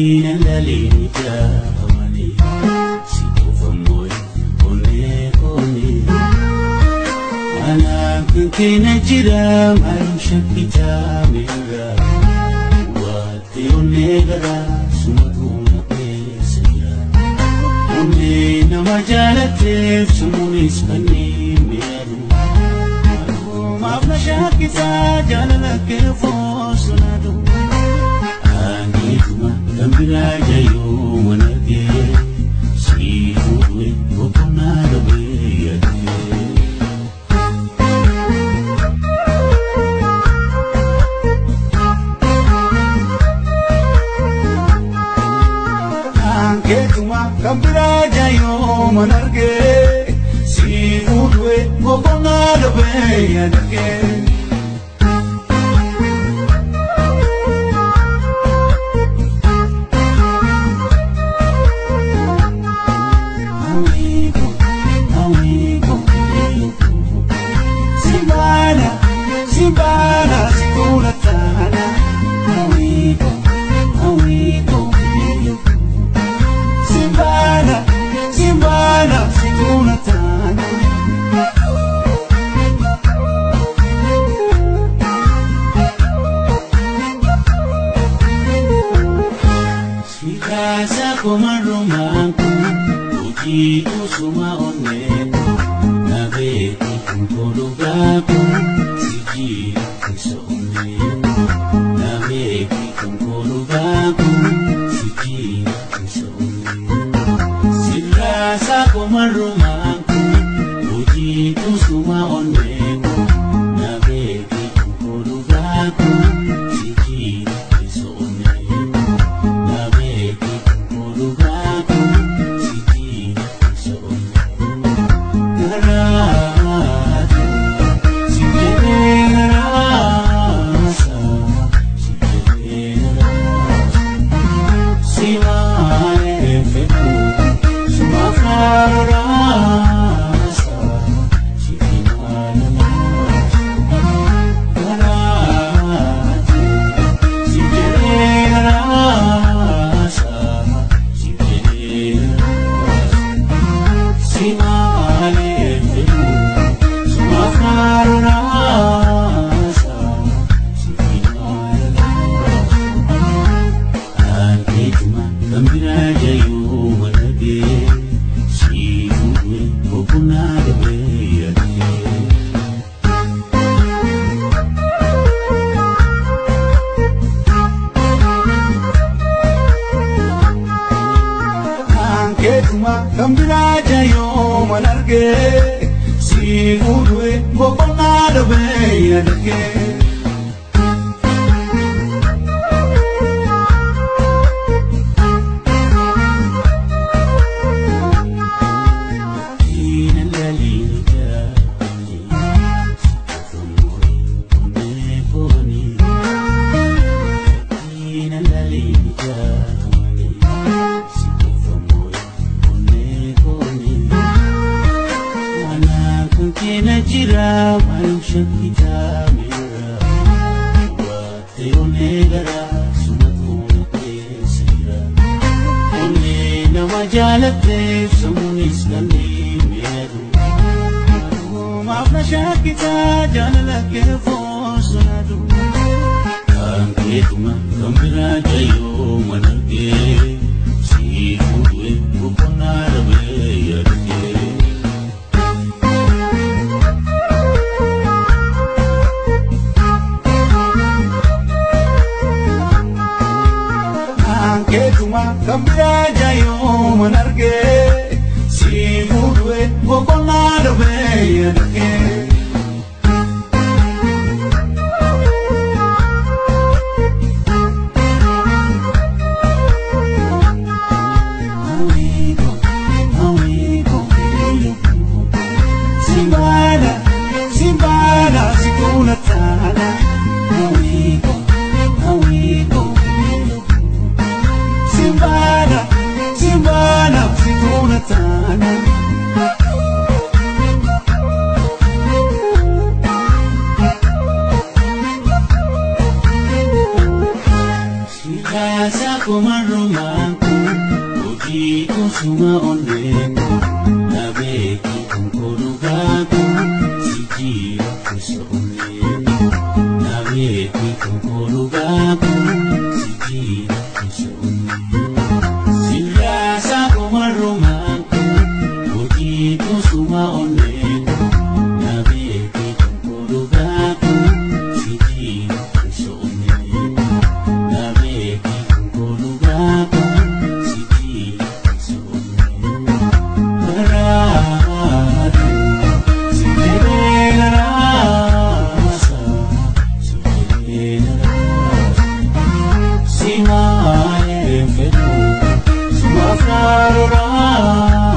Ina lalita si kofamoy one koni Ana kena jira malum shakita mera Wate one gara sumatuna pesira One namajalate sumunis kani meru Malum shakita jalala ke fosunadu Anituma kambira jayo manage si uwe opona dobe yade Anituma kambira jayo manage si uwe opona dobe yade Simbana, simbana, simbana. Sirraasa kumarrumaanku hojii kusuma onneeku na beeki konkolugaaku si jira keessa onneeku na beeki konkolugaaku si jira keessa onneeku. Sirraasa kumarrumaanku hojii kusuma onneeku na beeki konkolugaaku si jira keessa onneeku. Na beeki konkolugaaku si jira keessa onneeku. Garaatu si jedhee garaasa si jedhee garaasa. Si maayee fedhu suma faarooraasa.